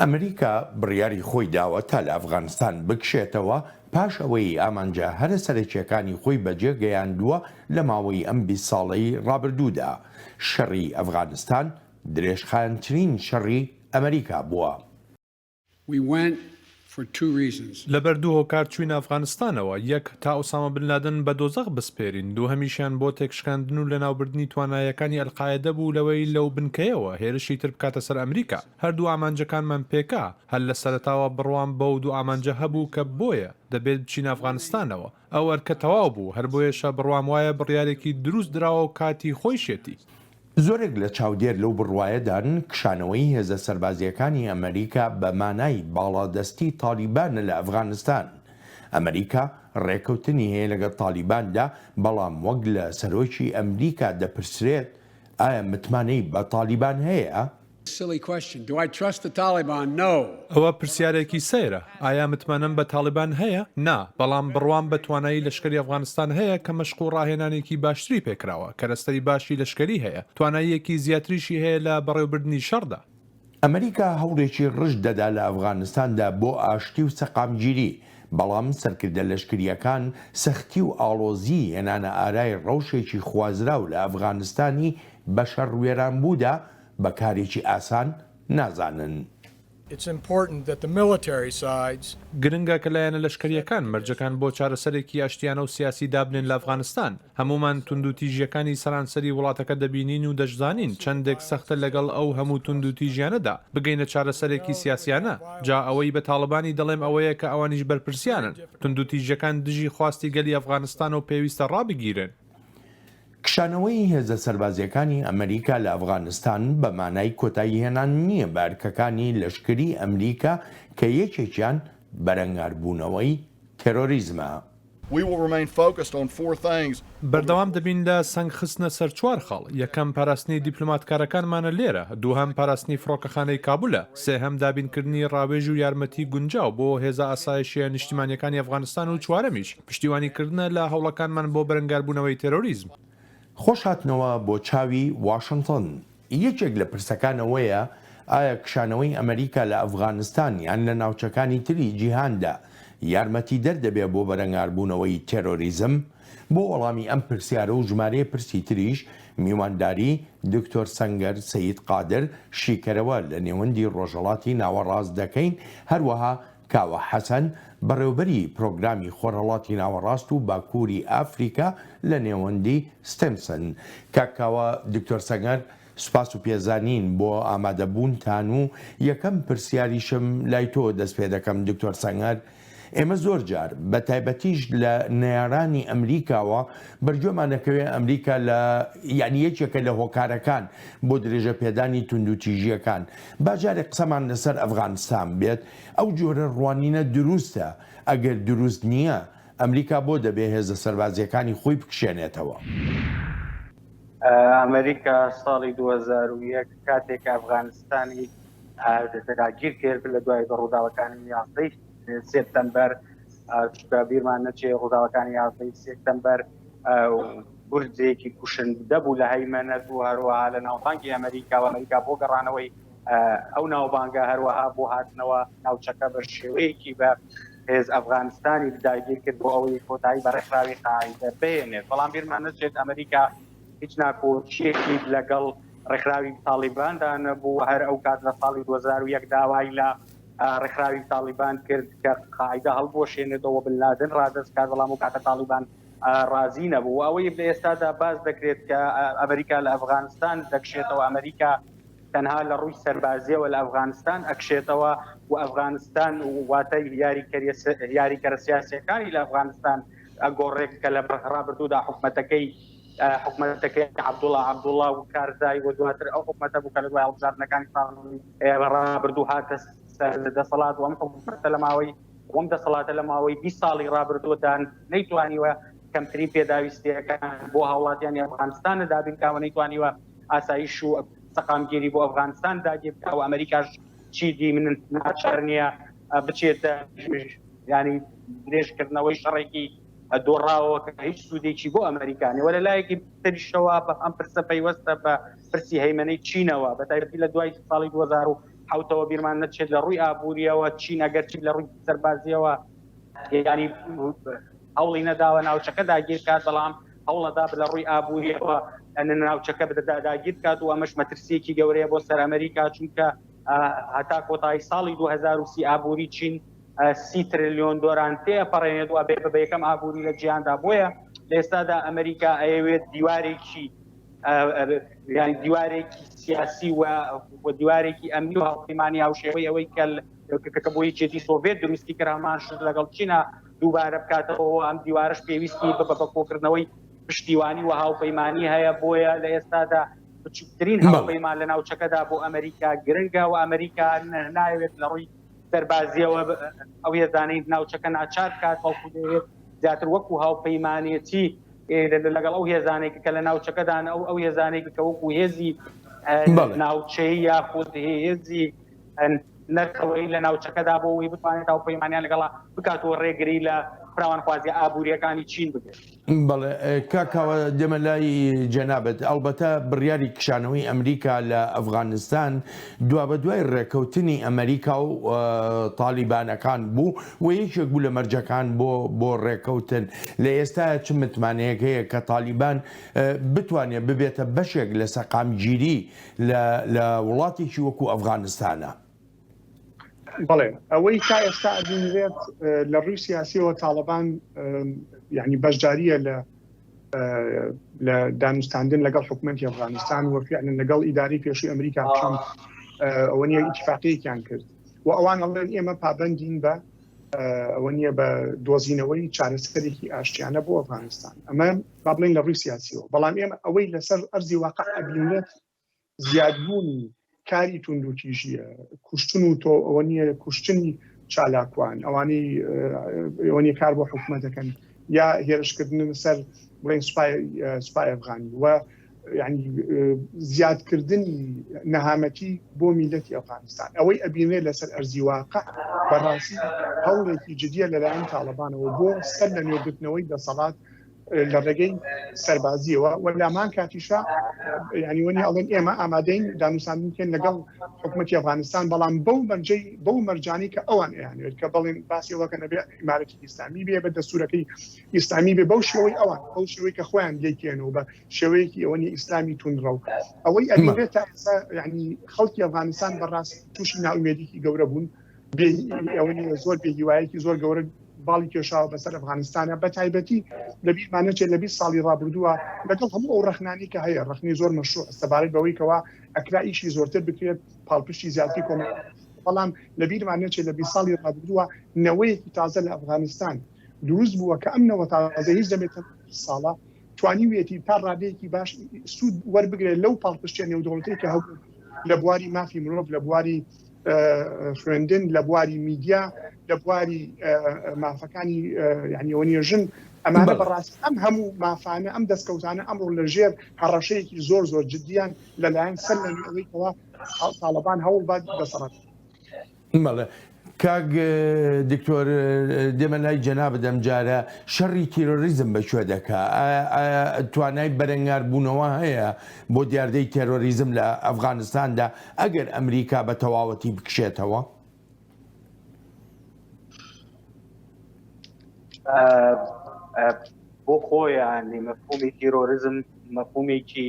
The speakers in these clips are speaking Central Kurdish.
ئەمریکا بڕیاری خۆی داوە تا لە ئەفغانستان بکشێتەوە پاش ئەوەی ئامانجە هەرە سەرەکییەکانی خۆی بەجێ گەیاندووە لە ماوەی ئەم 20 ساڵەی ڕابردوودا. شەڕی ئەفغانستان درێژخایەنترین شەڕی ئەمریکا بووە. لەبەر دوو هۆکار چووینە ئەفغانستانەوە، یەک، تا ئوسامە بن لادن بە دۆزەخ بسپێرین، دووهەمیشیان بۆ تێکشکاندن و لەناوبردنی توانایەکانی ئەلقاعیدە بوو لەوەی لەو بنکەیەوە هێرشی تر بکاتە سەر ئەمریکا. هەردوو ئامانجەکانمان پێکا، هەر لە سەرەتاوە بڕوام بەو دوو ئامانجە هەبوو کە بۆیە دەبێت بچینە ئەفغانستانەوە. ئەو ئەرکە تەواو بوو، هەر بۆیەشە بڕوام وایە بڕیارێکی دروست دراوە و کاتی خۆیشیەتی. زۆرێک لە چاودێر لەو بڕوایەدان کشانەوەی هێزە سەربازییەکانی ئەمریکا بە مانای باڵادەستی تاڵیبانە لە ئەفغانستان. ئەمریکا ڕێکەوتنی هەیە لەگەڵ تاڵیباندا، بەڵام وەک لە سەرۆکی ئەمریکا دەپرسرێت ئایا متمانەی بە تاڵیبان هەیە؟ ئەوە پرسیارێکی سەیرە، ئایا متمانەم بە تاڵیبان هەیە؟ نا، بەڵام بڕوام بە توانایی لەشکری ئەفغانستان هەیە کە مەشق و ڕاهێنانێکی باشتری پێکراوە، کەرەستەی باشی لەشکری هەیە، تواناییەکی زیاتریشی هەیە لە بەڕێوبردنی شەڕدا. ئەمریکا هەوڵێکی ڕژد دەدا لە ئەفغانستاندا بۆ ئاشتی و سەقامگیری، بەڵام سەرکردە لەشکرییەکان سەختی و ئاڵۆزیی هێنانە ئارای ڕەوشێکی خوازراو لە ئەفغانستانی بە شەڕ وێرانبوودا بە کارێکی ئاسان نازانن. گرنگە کە لایەنە لەشکەرییەکان مەرجەکان بۆ چارەسەرێکی ئاشتیانە و سیاسی دابنێن لە ئەفغانستان. هەموومان توندوتیژییەکانی سەرانسەری وڵاتەکە دەبینین و دەشزانین چەندێک سەختە لەگەڵ ئەو هەموو توندوتیژیانەدا بگەینە چارەسەرێکی سیاسیانە. جا ئەوەی بە تاڵبانی دەڵێم ئەوەیە کە ئەوانیش بەرپرسیارن. توندوتیژییەکان دژی خواستی گەلی ئەفغانستانە و پێویستە ڕابگیرێن. کشانەوەی هێزە سەربازییەکانی ئەمریکا لە ئەفغانستان بە مانای کۆتاییهێنان نییە بە ئەرکەکانی لەشکری ئەمریکا کە یەکێکیان بەرەنگاربوونەوەی تێرۆریزمە. بەردەوام دەبین لە سەنگ خستنە سەر چوار خاڵ، یەکەم پاراستنی دیپلۆماتکارەکانمانە لێرە، دووهەم پاراستنی فڕۆکەخانەی کابولە، سێهەم دابینکردنی ڕاوێژ و یارمەتی گونجاو بۆ هێزە ئاسایشییە نیشتیمانییەکانی ئەفغانستان و چوارەمیش پشتیوانیکردنە لە هەوڵەکانمان بۆ بەرەنگاربوونەوەی تێرۆریزم. خۆش هاتنەوە بۆ چاوی واشنتن. یەکێک لە پرسەکان ئەوەیە ئایا کشانەوەی ئەمریکا لە ئەفغانستان یان لە ناوچەکانی تری جیهاندا یارمەتیدەر دەبێ بۆ بەرەنگاربوونەوەی تێرۆریزم؟ بۆ وەڵامی ئەم پرسیارە و ژمارەیە پرسی تریش میوانداری دکتۆر سەنگەر سەید قادر شیکەرەوە لە نێوەندی ڕۆژهەڵاتی ناوەڕاست دەکەین، هەروەها کاوە حەسەن، بەڕێوبەری پرۆگرامی خۆرهەڵاتی ناوەڕاست و باکووری ئافریکا لە نێوەندی ستێمسن. کاک کاوە، دکتۆر سەنگەر، سوپاس و پێزانین بۆ ئامادەبوونتان و یەکەم پرسیاریشم لای تۆ دەست پێ دەکەم دکتۆر سەنگەر، ئێمە زۆر جار بە تایبەتیش لە نەیارانی ئەمریکاوە بەرگوێمان دەکەوێ ئەمریکا لە یانی یەکێکە لە هۆکارەکان بۆ درێژە پێدانی توندوتیژییەکان. با جارێک قسەمان لەسەر ئەفغانستان بێت، ئەو جۆرە ڕوانینە دروستە؟ ئەگەر دروست نییە، ئەمریکا بۆ دەبێ هێزە سەربازییەکانی خۆی بکشێنێتەوە؟ ئەمریکا ساڵی 2001 کاتێک ئەفغانستانی داگیر کرد لە دوای بە ڕووداوەکانی یازدەی سێپتەمبەر چونکە بیرمان نەچێ ڕووداوەکانی یازدەی سێپتەمبەر گورزێکی کوشندە بوو لە هەیمەنەت و هەروەها لە ناوبانگی ئەمریکا و ئەمریکا بۆ گەڕانەوەی ئەو ناوبانگە هەروەها بۆ هاتنەوە ناوچەکە بە شێوەیەکی بە هێز ئەفغانستانی داگیر کرد بۆ ئەوەی کۆتایی بە ڕێکخراوی قاعیدە بهێنێت بەڵام بیرمان نەچێت ئەمریکا هیچ ناکۆکییەکی لەگەڵ ڕێکخراوی تاڵیباندا نەبوو هەر ئەو کات لە ساڵی 2001 داوای لە ڕێکخراوی تاڵیبان کرد کە قاعیدە هەڵبوەشێنێتەوە بن لادن ڕادەست کات بەڵام ئەو کاتە تاڵیبان ڕازی نەبوو ئەوەی لە ئێستادا باس دەکرێت کە ئەمریکا لە ئەفغانستان دەکشێتەوە ئەمریکا تەنها لە ڕووی سەربازیەوە لە ئەفغانستان ئەکشێتەوە و ئەفغانستان واتە یاریکەرە سیاسیەکانی لە ئەفغانستان ئەگۆڕێک کە لە ڕابردوودا حکومەتەکەی حکومەتەکەی عەبدوڵا عەبدوڵا و کارزای و دواتر ئەو حکومەتە بوو کە لە دوای هەڵبژاردنەکانی ساڵی ڕابردوو هاتە سەر دەسەڵات و ئەم حکومەتە لە ماوەی وەم دەسەڵاتە لە ماوەی 20 ساڵی ڕابردوودا نەیتوانیوە کەمترین پێداویستیەکان بۆ هاوڵاتیانی ئەفغانستان دابین کا و نەیتوانیوە ئاسایش و سەقامگیری بۆ ئەفغانستان داگیر بکا و ئەمریکاش چیدی من ناچار نییە بچێتە ینی درێژکردنەوەی شەڕێکی دۆڕاوە کە هیچ سوودێکی بۆ ئەمریکا نیە وە لە لایەکی تریشەوە بە ئەم پرسە پەیوەستە بە پرسی هەیمەنەی چینەوە بە تایبەتی لە دوای ساڵی 2000. حوتەوە بیرمان نەچێت لە ڕووی ئابووریەوە چین ئەگەرچی لە ڕووی سەربازیەوە ینی هەوڵی نەداوە ناوچەکە داگیر کات بەڵام هەوڵەدا لە ڕووی ئابووریەوە ناوچەکە بدەدا داگیر بکات و ئەمەش مەترسیەکی گەورەیە بۆ سەر ئەمریکا چونکە هەتا کۆتایی ساڵی 2030 ئابووری چین سی ترلیۆن دۆران تێئەپەڕێنێت و ئەبێ بە یەکەم ئابووری لە جیهاندا بۆیە لە ئێستادا ئەمریکا ئەیەوێت دیوارێکی یانی دیوارێکی سیاسی و دیوارێکی ئەمنی و هاوپەیمانی هاوشێوەی ئەوەی کە کە بۆ یەکێتی سۆڤێت دروستی کرد هەمان شت لەگەڵ چینە دووبارە بکاتەوە ئەم دیوارش پێویستی بە بە کۆکردنەوەی پشتیوانی و هاوپەیمانی هەیە بۆیە لە ئێستادا بچووکترین هاوپەیمان لە ناوچەکەدا بۆ ئەمریکا گرنگە و ئەمریکا ناوێت لە ڕووی سەربازیەوە ئەو هێزانەی ناوچەکە ناچار بکات بەڵکو دەیەوێت زیاتر وەکو هاوپەیمانێتی لەگەڵ ئەو هێزانێک کە لە ناوچەکەدان ئەو ئەو هێزانێک کە وەکو هێزی ناوچەی یاخود هێزی نەتەوەی لە ناوچەکەدا بۆ ئەوەی بتوانێت هاوپەیمانیان لەگەڵا بکات و ڕێگری لە فراوانخوازیە ئابووریەکانی چین بگرێت. بەڵێ کاک کاوە دێمە لای جەنابت، ئەڵبەتە بڕیاری کشانەوەی ئەمریکا لە ئەفغانستان دوابەدوای ڕێکەوتنی ئەمریکا و تالیبانەکان بوو و یەکێک بوو لە مەرجەکان بۆ بۆ ڕێکەوتن، لە ئێستایا چ متمانەیەک هەیە کە تالیبان بتوانێت ببێتە بەشێک لە سەقامگیری لە لە وڵاتێکی وەکو ئەفغانستانا؟ بەڵێ ئەوەی تا ئێستا ئەبینرێت لە ڕووی سیاسیەوە تاڵەبان یعنی بەشداریە لە لە دانوستاندن لەگەڵ حکوومەتی ئەفغانستان و فعلا لەگەڵ ئیداری پێشوی ئەمریکا ترامپ ئەوە نیە ئیتفاقیەکیان کرد و ئەوان ئەڵێن ئێمە پابندین بە ئەوە نییە بە دۆزینەوەی چارەسەرێکی ئاشتیانە بۆ ئەفغانستان ئەمە با بڵێن لە ڕووی سیاسیەوە بەڵام ئێمە ئەوەی لەسەر ئەرزی واقع ئەبینرێت زیادبوونی کاری توندوتیژیە کوشتن و تۆ ئەوە نییە کوشتنی چالاکوان ئەوانەی ئەوە نیە کار بۆ حکوومەت دەکەن یا هێرشکردن سەر بڵێن سوپای سوپای ئەفغانی و یعنی زیادکردنی نەهامەتی بۆ میلەتی ئەفغانستان ئەوەی ئەبینێ لەسەر ئەرزی واقع بەڕاستی هەوڵێکی جدیە لەلایەن تاڵەبانەوە بۆ سەر لە نوێگرتنەوەی دەسەڵات لە ڕێگەی سەربازیەوە و لامان کاتیشا ینی وەنی ئەڵێن ئێمە ئامادەین دانوساندن بکەین لەگەڵ حکوومەتی ئەفغانستان بەڵام بەو مەرجەی بەو مەرجانی کە ئەوان ئەیانوێت کە بەڵێن باسی ئەوەکە نەبێ ئیمارەتی ئیسلامی بێ بە دەستورەکەی ئیسلامی بێ بەو شێوەی ئەوان ئەو شێوەی کە خۆیان لێکێنەوە بە شێوەیەکی ئەوەنی ئیسلامی توندڕەو ئەوەی ئەبێت تا ئێستا ینی خەڵکی ئەفغانستان بەڕاست تووشی ناومێدیکی گەورە بوون زۆر بێ هیوایەکی زۆر گەورە باڵی کێشاوە بەسەر ئەفغانستانە بە تایبەتی لە بیرمان نەچێت لە 20 ساڵی ڕابردووە لەگەڵ هەموو ئەو ڕەخنانی کە هەیە ڕخنی زۆر مەشروع سەبارەت بەوەی کەوا ئەکرا ئیشی زۆرتر بکرێت پاڵپشتی زیاتری کۆمەڵ بەڵام لە بیرمان نەچێت لە 20 ساڵی ڕابردووە نەوەیەکی تازە لە ئەفغانستان دروست بووە کە ئەم نەوە تازە هیچ دەمێت ساڵە توانیویەتی تا ڕادەیەکی باش سوود وەربگرێت لەو پاڵپشتیە نێودەوڵەتی کە هەبوو لە بواری مافی مرۆڤ لە بواری خوێندن لە بواری میدیا لە بواری مافەکانی یعنیەوە نیە ژن ئەمانە بەڕاستی ئەم هەموو مافانە ئەم دەستکەوتانە ئەمڕۆ لە ژێر هەڕەشەیەکی زۆر زۆر جددیان لەلایەن سەر لە ئەوەیەوە تاڵەبان هەوڵ بات دەسەڵات بەڵێ کاک دکتۆر دێمە لای جەنابت ئەمجارە شەڕی تیرۆریزم بە کوێ دەکا ئایا توانای بەرەنگاربوونەوە هەیە بۆ دیاردەی تێرۆریزم لە ئەفغانستاندا ئەگەر ئەمریکا بە تەواوەتی بکشێتەوە؟ بۆ خۆیان مەفهومی تیرۆریزم مەفهومێکی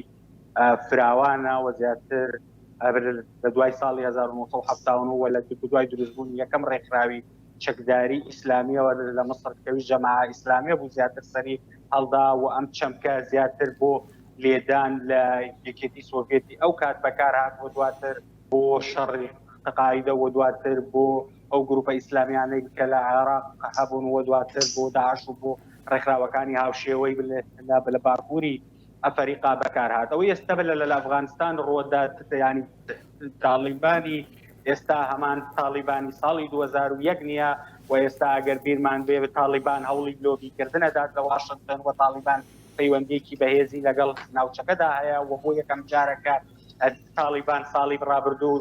فراوانە و زیاتر لە دوای ساڵی 1970 وە لە دوای دروستبوونی یەکەم ڕێکخراوی چەکداری ئیسلامیەوە لە مصر کەوی جەماعە ئیسلامیە بوو زیاتر سەری هەڵدا و ئەم چەمکە زیاتر بۆ لێدان لە یەکێتی سۆڤێتی ئەو کات بەکار هات و دواتر بۆ شەڕی قاعیدە و دواتر بۆ ئەو گروپە ئیسلامیانەی کە لە عێراق هەبوون و دواتر بۆ داعش و بۆ ڕێکخراوەکانی هاوشێوەی لە باکووری ئەفەریقا بەکارهات ئەوەی ئێستا لە لە ئەفغانستان ڕووەدات ینی تاڵیبانی ئێستا هەمان تاڵیبانی ساڵی 2001 نییە و ئێستا ئەگەر بیرمان بێ تاڵیبان هەوڵی لۆبیکردنەدات لە واشنگتن و تاڵیبان پەیوەندیکی بەهێزی لەگەڵ ناوچەکەدا هەیە و بۆ یەکەم جارەکە تاڵیبان ساڵی ڕابردوو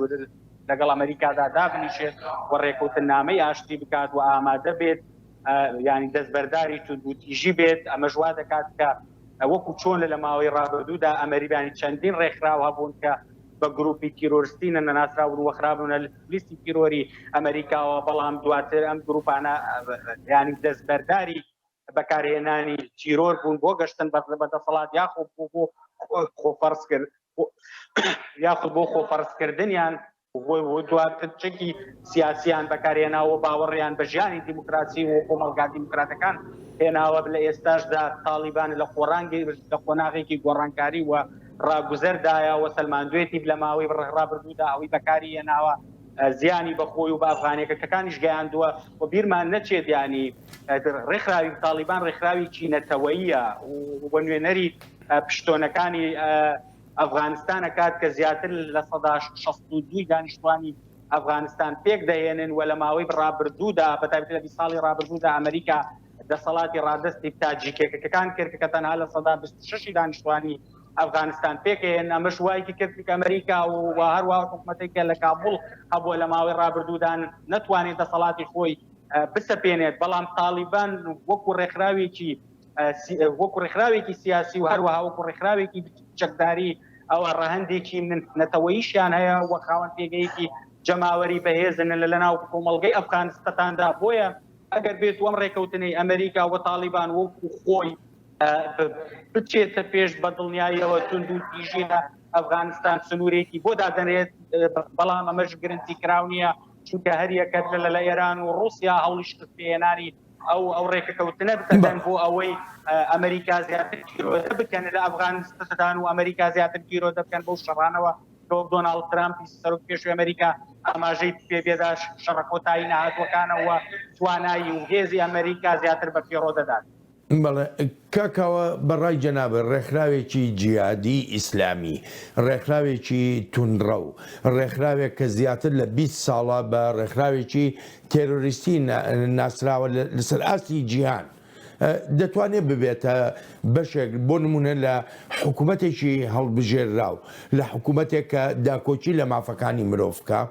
لەگەڵ ئەمریکادا دابنیشێت و ڕێکوتنامەی ئاشتی بکات و ئامادە بێت ینی دەستبەرداری توندوتیژی بێت ئەمەش وا دەکات کە وەکو چۆن لە ماوەی ڕابردوودا ئەمریبانی چەندین ڕێکخراو هەبوون کە بە گروپی تیرۆرستی نەناسراون و خرابوونە لیستی تیرۆری ئەمریکاوە، بەڵام دواتر ئەم گروپانە یانی دەستبەرداری بەکارهێنانی تیرۆر بوون بۆ گەشتن بە دەسەڵات یاخۆ بۆ خۆفەرزکرد یاخود بۆ خۆفەرزکردنیان و دواتر چەکی سیاسیان بەکارهێناوە و باوەڕیان بە ژیانی دیموکراسی و کۆمەڵگا دیموکراتەکان هێناوە لە ئێستاشدا تاڵیبان لە قۆرانگی لە قۆناغێکی گۆڕانکاری و ڕاگوزەردایە و سەلماندوێتی لە ماوەی ڕابردوودا ئەوەی بەکاری هێناوە زیانی بە خۆی و بە ئەفغانیەکەکانیش گەیاندووە و بیرمان نەچێت یانی ڕێکخراوی تاڵیبان ڕێکخراوێکی نەتەوەیە و نوێنەری پشتۆنەکانی ئەفغانستان ئەکات کە زیاتر 62% ی دانیشتوانی ئەفغانستان پێک دەهێنن و لە ماوەی ڕابردوودا بە تایبەتی لە 20 ساڵی ڕابردوودا ئەمریکا دەسەڵاتی ڕادەستی تاجیکەکەکان کرد کە تەنها 26% ی دانیشتوانی ئەفغانستان پێکهێن ئەمەش وایکی کرد کە ئەمریکا و هەروە حکوومەتێک کە لە کابوڵ هەبووە لە ماوەی ڕابردوودا نەتوانێت دەسەڵاتی خۆی بسەپێنێت بەڵام تاڵیبان وەکو ڕێکخراوێکی وەکو ڕێکخراوێکی سیاسی و هەروەها وەکو ڕێکخراوێکی چەکداری ئەوە ڕەهەندێکی نەتەوەیشیان هەیە و خاوەن پێگەیەکی جەماوەری بەهێزن لە لەناو کۆمەڵگەی ئەفغانستاندا بۆیە ئەگەر بێت وەم ڕێکەوتنەی ئەمریکا و تاڵیبان وەکو خۆی بچێتە پێش بە دڵنیاییەوە توند و تیژی لە ئەفغانستان سنوورێکی بۆ دادەنرێت بەڵام ئەمەش گرنتی کراو نییە چونکە هەریەکە لە ئێران و ڕوسیا هەوڵی شکست پێهێنانی ئەو ئەو ڕێکەکەوتنە بدەن بۆ ئەوەی ئەمریکا زیاتر گیرۆدە بکەن لە ئەفغانستان و ئەمریکا زیاتر گیرۆدە بکەن بەو شەڕانەوە دۆناڵد ترامپی سەرۆک پێشووی ئەمریکا ئاماژەی پێ پێدا شەڕە کۆتایی نەهاتووەکانەوە توانایی و هێزی ئەمریکا زیاتر بە فیڕۆ دەدات. بەڵێ کاک کاوە بە ڕای جەنابت ڕێکخراوێکی جیهادی ئیسلامی، ڕێکخراوێکی توندڕەو، ڕێکخراوێک کە زیاتر لە 20 ساڵە بە ڕێکخراوێکی تێرۆریستی ناسراوە لەسەر ئاستی جیهان، دەتوانێت ببێتە بەشێک بۆ نمونە لە حکوومەتێکی هەڵبژێرراو، لە حکوومەتێک کە داکۆکی لە مافەکانی مرۆڤ بکا؟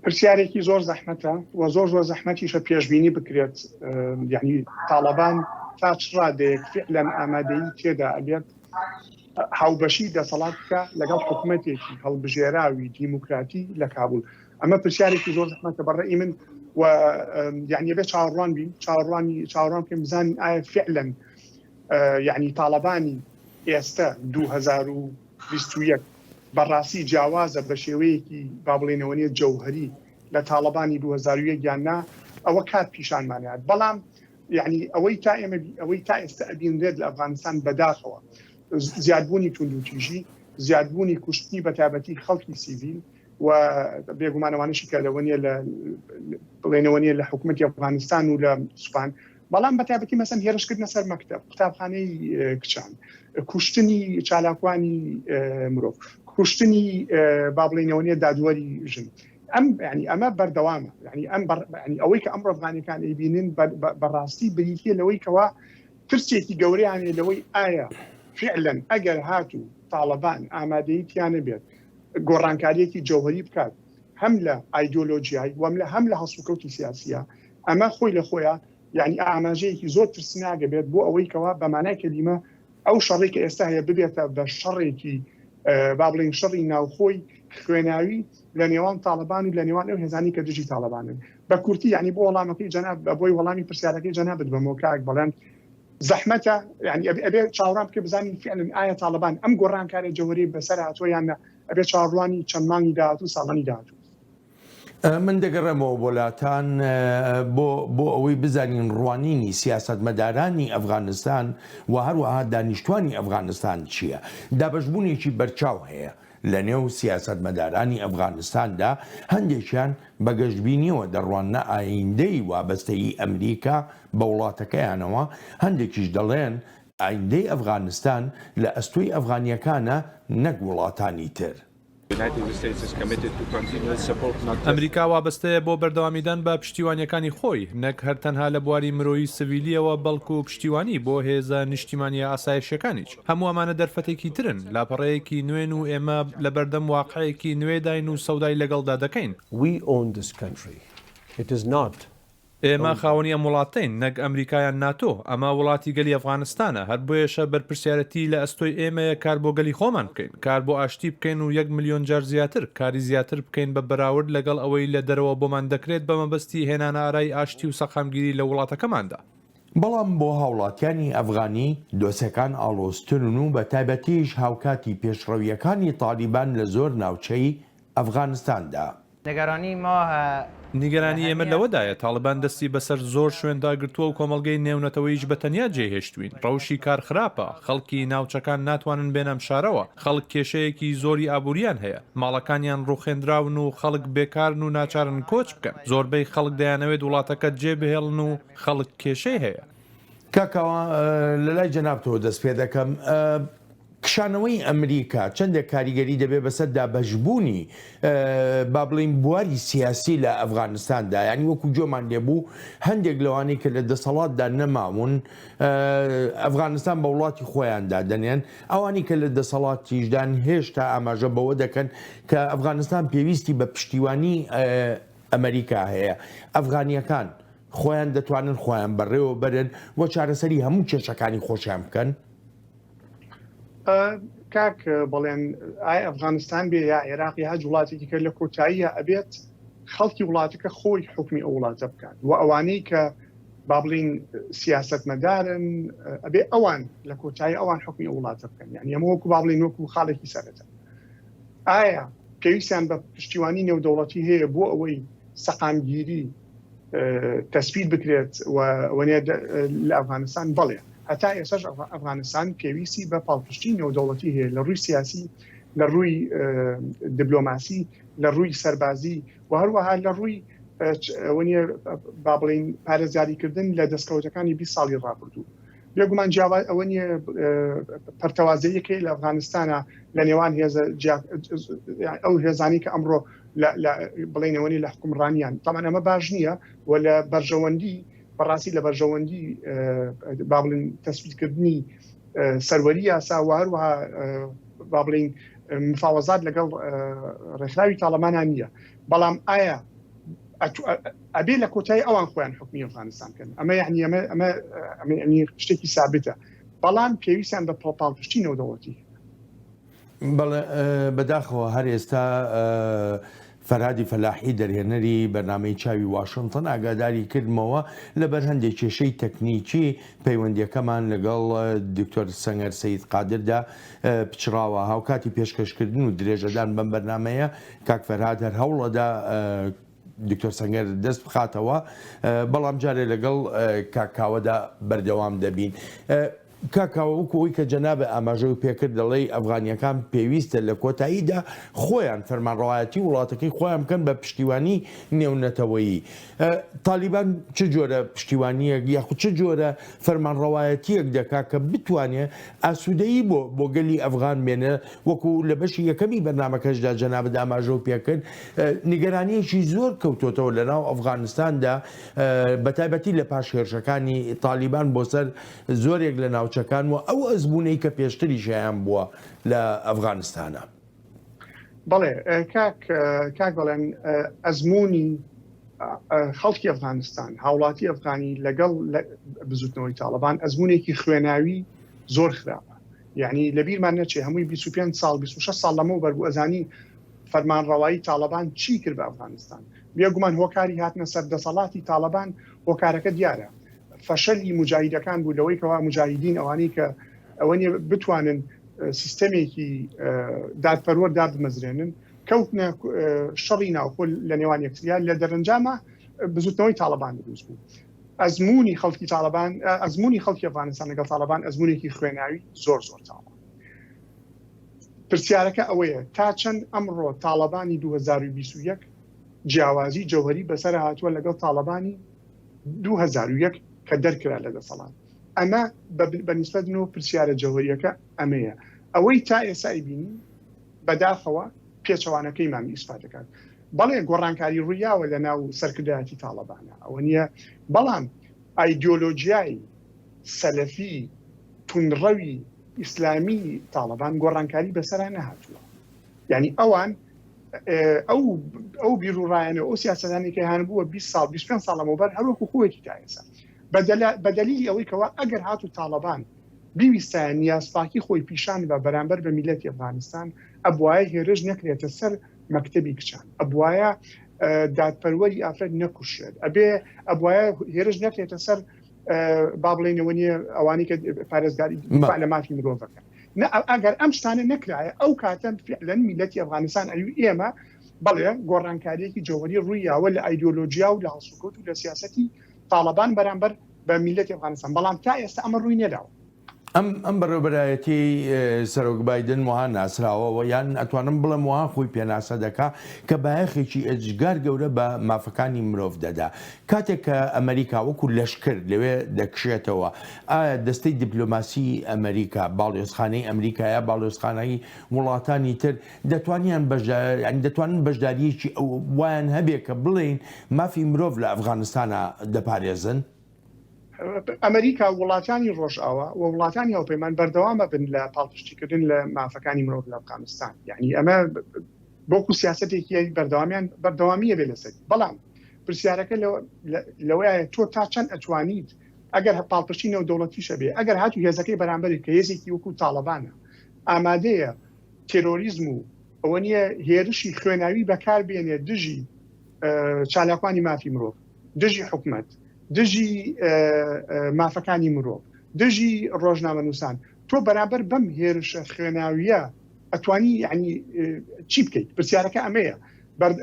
پرسیارێکی زۆر زەحمەتە و زۆر زۆر زەحمەتیشە پێشبینی بکرێت یعنی تاڵەبان تا چ ڕادەیەک فعلەن ئامادەیی تێدا ئەبێت هاوبەشی دەسەڵات بکە لەگەڵ حکوومەتێکی هەڵبژێراوی دیموکراتی لە کابول ئەمە پرسیارێکی زۆر زەحمەتە بەڕێی من و یعنی بێ چاوەڕوان بین چاوەڕوانی چاوەڕوان بکەین بزانین ئایا فعلەن یعنی تاڵەبانی ئێستا 2021 بەڕاستی جیاوازە بە شێوەیەکی با بڵێینەوە نیە جەوهەری لە تاڵەبانی 2001 یان نا ئەوە کات پیشانمانات بەڵام یعنی ئەوەی تا ئێمە ئەوەی تا ئێستا ئەبینرێت لە ئەفغانستان بەداخەوە زیادبوونی توندوتیژی زیادبوونی کوشتنی بەتابەتی خەڵکی سیڤیل و بێگومان ئەوانەشی کە لەوە نیە لە بڵێنەوە نیە لە حکوومەتی ئەفغانستان و لە سوپان بەڵام بە تایبەتی مەسەن هێرشکردنە سەر مەکتەب قوتابخانەی کچان کوشتنی چالاکوانی مرۆڤ کوشتنی با بڵێنەوە نیە دادوەری ژن ئەم ینی ئەمە بەردەوامە ینی ئەم ینی ئەوەی کە ئەمڕۆ ئەفغانەکان ئەیبینن بەڕاستی بریتە لەوەی کەوا ترسێکی گەورەیان لەوەی ئایا فعلەن ئەگەر هاتوو تاڵەبان ئامادەیی تیانە بێت گۆڕانکاریەکی جەوهەری بکات هەم لە ئایدۆلۆژیای وەم لە هەم لە هەڵسوکەوتی سیاسیە ئەمە خۆی لە خۆیان یعنی ئاماژەیەکی زۆر ترسناکە بێت بۆ ئەوەی کەوا بە مانای کەلیمە ئەو شەڕی کە ئێستا هەیە ببێتە بە شەڕێکی با بڵێین شەڕی ناوخۆی خوێناوی لە نێوان تاڵەبان و لە نێوان ئەو هێزانی کە دژی تاڵەبانن بە کورتی یعنی بۆ وەڵامەکەی جەناب بۆی وەڵامی پرسیارەکەی جەنابت بەمەوە کاک بەڵێن زەحمەتە یعنی ئەبێ چاوەڕان بکە بزانین فعلا ئایا تاڵەبان ئەم گۆڕانکاریە جەوهەری بەسەر هاتووە یان نا ئەبێ چاوەڕوانی چەند مانگی داهاتوو ساڵانی داهاتوو. من دەگەڕێمەوە بۆ لاتان بۆ بۆ ئەوەی بزانین ڕوانینی سیاسەتمەدارانی ئەفغانستان و هەروەها دانیشتوانی ئەفغانستان چییە؟ دابەشبوونێکی بەرچاو هەیە لە نێو سیاسەتمەدارانی ئەفغانستاندا، هەندێکیان بە گەشبینییەوە دەڕواننە ئایندەی وابەستەیی ئەمریکا بە وڵاتەکەیانەوە، هەندێکیش دەڵێن ئایندەی ئەفغانستان لە ئەستۆی ئەفغانییەکانە نەک وڵاتانی تر. ئەمریکا وابەستەیە بۆ بەردەوامیدان بە پشتیوانییەکانی خۆی، نەک هەر تەنها لە بواری مرۆیی سڤیلییەوە، بەڵکو پشتیوانی بۆ هێزە نیشتیمانییە ئاسایشییەکانیش. هەموو ئەمانە دەرفەتێکی ترن، لاپەڕەیەکی نوێن و ئێمە لەبەردەم واقعێکی نوێداین و سەودای لەگەڵدا دەکەین. We own this country. It is not. ئێمە خاوەنی ئەم وڵاتەین نەک ئەمریکا یان ناتۆ، ئەمە وڵاتی گەلی ئەفغانستانە، هەر بۆیەشە بەرپرسیارەتی لە ئەستۆی ئێمەیە کار بۆ گەلی خۆمان بکەین، کار بۆ ئاشتی بکەین و یەک ملیۆن جار زیاتر کاری زیاتر بکەین بە بەراورد لەگەڵ ئەوەی لە دەرەوە بۆمان دەکرێت بە مەبەستی هێنانەئارای ئاشتی و سەقامگیری لە وڵاتەکەماندا. بەڵام بۆ هاوڵاتیانی ئەفغانی دۆسێکان ئاڵۆزترن و بە تایبەتیش هاوکاتی پێشڕەوییەکانی تاڵیبان لە زۆر ناوچەی ئەفغانستاندا. نیگەرانی ئێمە لەوەدایە تاڵیبان دەستی بەسەر زۆر شوێندا گرتووە و کۆمەڵگەی نێونەتەوەییش بە تەنیا جێی هێشتووین. ڕەوشی کار خراپە، خەڵکی ناوچەکان ناتوانن بێنە ئەم شارەوە، خەڵک کێشەیەکی زۆری ئابوورییان هەیە، ماڵەکانیان ڕووخێندراون و خەڵک بێکارن و ناچارن کۆچ بکەن. زۆربەی خەڵک دەیانەوێت وڵاتەکە جێبهێڵن و خەڵک کێشەی هەیە. کاک کاوە لە لای جەنابتەوە دەست پێ دەکەم. کشانەوەی ئەمریکا چەندێک کاریگەری دەبێت بەسەر دابەشبوونی با بڵێین بواری سیاسی لە ئەفغانستاندا یانی وەکو گوێمان لێبوو هەندێک لەوانەی کە لە دەسەڵاتدا نەماون ئەفغانستان بە وڵاتی خۆیان دادەنێن ئەوانی کە لە دەسەڵاتیشدان هێشتا ئاماژە بەوە دەکەن کە ئەفغانستان پێویستی بە پشتیوانی ئەمریکا هەیە ئەفغانیەکان خۆیان دەتوانن خۆیان بەڕێوە بەرن و چارەسەری هەموو کێشەکانی خۆشیان بکەن؟ کاک بەڵێن ئای ئەفغانستان بێ یا عێراق یا هەج وڵاتێکی کە لە کۆتاییە ئەبێت خەڵکی وڵاتەکە خۆی حکمی ئەو وڵاتە بکات و ئەوانەی کە با بڵین سیاستمەدارن ئەبێ ئەوان لە کۆتایی ئەوان حکمی ئەو وڵاتە بکەن یعنی ئەمە وەکو با بڵین وەکو خاڵێکی سەرەتا ئایا پێویستیان بە پشتیوانی نێودەوڵەتی هەیە بۆ ئەوەی سەقامگیری تەسبیت بکرێت و لە ئەفغانستان بەڵێ هەتا ئێستاش ئەفغانستان پێویستی بە پاڵپشتی نێودەوڵەتی هەیە لە ڕووی سیاسی لە ڕووی دیبلۆماسی لە ڕووی سەربازی و هەروەها لە ڕووی با بڵین پارێزگاریکردن لە دەستکەوتەکانی 20 ساڵی ڕابردوو بێگومان جیاواز ئەوە نییە پەرتەوازەیەکەی لە ئەفغانستانە لە نێوان هێزە ئەو هێزانی کە ئەمڕۆ بڵێنەوەنی لە حکومڕانیان تامان ئەمە باش نییە و لە بەرژەوەندی بەڕاستی لە بەرژەوەندی با بڵێن تەسبیتکردنی سەروەری یاسا و هەروەها با بڵێین مفاوەزات لەگەڵ ڕێکخراوی تاڵەمانان نییە بەڵام ئایا ئەبێ لە کۆتایی ئەوان خۆیان حکومی ئەفغانستان بکەن ئەمە یعنی ئەمە ئەمە ئەمە شتێکی سابتە بەڵام پێویستیان بە پاڵپشتی نێودەوڵەتی بەڵێ بەداخەوە هەر ئێستا فەرهادی فەلاحی دەرهێنەری بەرنامەی چاوی واشنتن ئاگاداری کردمەوە لەبەر هەندێک کێشەی تەکنیکی پەیوەندیەکەمان لەگەڵ دکتۆر سەنگەر سەید قادردا پچڕاوە هاوکاتی پێشکەشکردن و درێژەدان بەم بەرنامەیە کاک فەرهاد هەر هەوڵەدا دکتۆر سەنگەر دەست بخاتەوە بەڵام جارێ لەگەڵ کاک کاوەدا بەردەوام دەبین. کاک کاوە وەکو ئەوەی کە جەنابت ئاماژەو پێکرد دەڵێی ئەفغانیەکان پێویستە لە کۆتاییدا خۆیان فەرمانڕەوایەتی وڵاتەکەی خۆیان بکەن بە پشتیوانی نێونەتەوەیی تالیبان چ جۆرە پشتیوانیەک یاخود چ جۆرە فەرمانڕەوایەتیەک دەکا کە بتوانێ ئاسوودەیی بۆ بۆ گەلی ئەفغان بێنێ وەکو لە بەشی یەکەمی بەرنامەکەشدا جەنابت ئاماژەو پێکرد نیگەرانیەکی زۆر کەوتۆتەوە لە ناو ئەفغانستاندا بەتایبەتی لە پاش هێرشەکانی تالیبان بۆ سەر زۆرێک لە ناوچەکان و ئەو ئەزموونەی کە پێشتریش هەیان بووە لە ئەفغانستانا. بەڵێ کاک کاک بەڵێن ئەزموونی خەڵکی ئەفغانستان هاوڵاتی ئەفغانی لەگەڵ بزوتنەوەی تاڵەبان ئەزمونێکی خوێناوی زۆر خراپە یعنی لەبیرمان نەچێ هەمووی 25 ساڵ 26 ساڵ لەمەوە بەر بوو ئەزانی فەرمانڕەوایی تاڵەبان چی کرد بە ئەفغانستان بێگومان هۆکاری هاتنە سەر دەسەڵاتی تاڵەبان هۆکارەکە دیارە فەشەلی موجاهیدەکان بوو لەوەی کەوا موجاهیدین ئەوانەی کە ئەوە نیە بتوانن سیستەمێکی دادپەروەر دابمەزرێنن کەوتنە شەڕی ناوخۆ لە نێوان یەکتریا لە دەرەنجامە بزوتنەوەی تاڵەبان دروست بوو ئەزمموی خەڵکی تاڵەبان ئەزمموی خەڵکی ئەفغانستان لەگەڵ تاڵەبان ئەزمونێکی خوێناوی زۆر زۆر تاڵە پرسیارەکە ئەوەیە تا چەند ئەمڕۆ تاڵەبانی 2021 جیاوازی جەوهری بەسەر هاتووە لەگەڵ تاڵەبانی 2001 کە دەرکرا لە دەسەڵات ئەمە بە نیسبەت منەوە پرسیارە جەوهەریەکە ئەمەیە ئەوەی تا ئێستا ئەیبینین بەداخەوە پێچەوانەکەیمان ئیسپات دەکات بەڵێ گۆڕانکاری ڕوویاوە لە ناو سەرکردایەتی تاڵەبانە ئەوە نییە بەڵام ئایدیۆلۆژیای سەلەفی توندڕەوی ئیسلامی تاڵەبان گۆڕانکاری بەسەرا نەهاتووە یعنی ئەوان. ئەو ئەو بیرروڕایەنە ئەو سیاسەتانی کە هەیان بووە 20 ساڵ 25 ساڵ لەمەوبەر هەروەکو خۆیەتی تا ئێستا بە دەلیلی ئەوەی کەوا ئەگەر هاتوو تاڵەبان بیویستایە نیازپاکی خۆی پیشان بە بەرامبەر بە میلەتی ئەفغانستان ئەبوایە هێرش نەکرێتە سەر مەکتەبی کچان ئەبوایە دادپەروەری ئافرەت نەکوشێت ئەبێ ئەبوایە هێرش نەکرێتە سەر با بڵێنەوە نییە ئەوانی کە پارێزگاری لە مافی مرۆڤەکە ئەگەر ئەم شتانە نەکرایە ئەو کاتە فعلەن میلەتی ئەفغانستان ئەوی ئێمە بەڵێ گۆڕانکاریەکی جەوهری ڕووی یاوە لە ئایدۆلۆژیا و لە هەڵسوکەوت و لە سیاسەتی تاڵەبان بەرامبەر بە میلەتی ئەفغانستان بەڵام تا ئێستا ئەمە ڕووی نەداوە. ئەم ئەم بەڕێوەبەرایەتیەی سەرۆک بایدن وەها ناسراوە و یان ئەتوانم بڵێم وەها خۆی پێناسە دەکا کە بایەخێکی ئێجگار گەورە بە مافەکانی مرۆڤ دەدا. کاتێک کە ئەمەریکا وەکو لەشکر لەوێ دەکشێتەوە ئایا دەستەی دیپلۆماسی ئەمەریکا، باڵیۆزخانەی ئەمریکا یا باڵیۆزخانەی وڵاتانی تر دەتوانیان بەشدار یانی دەتوانن بەشدارییەکی ئەو وایان هەبێ کە بڵێین مافی مرۆڤ لە ئەفغانستانا دەپارێزن؟ ئەمریکا و وڵاتانی ڕۆژئاوا و وڵاتانی هاوپەیمان بەردەوام ئەبن لە پاڵپشتیکردن لە مافەکانی مرۆڤ لە ئەفغانستان یعنی ئەمە بۆکو سیاسەتێکی بەردەوامیان بەردەوامیە بێ لەسەر بەڵام پرسیارەکە لەوەیە تۆ تا چەند ئەتوانیت ئەگەر پاڵپشتی نێودەوڵەتیشە بێ ئەگەر هاتو هێزەکەی بەرامبەری کە هێزێکی وەکو تاڵەبانە ئامادەیە تێرۆریزم و ئەوە نییە هێرشی خوێناوی بەکار بێنێ دژی چالاکوانی مافی مرۆڤ دژی حکومت دژی مافەکانی مرۆڤ دژی ڕۆژنامەنووسان تۆ بەرامبەر بەم هێرشە خوێناویە ئەتوانی ینی چی بکەیت پرسیارەکە ئەمەیە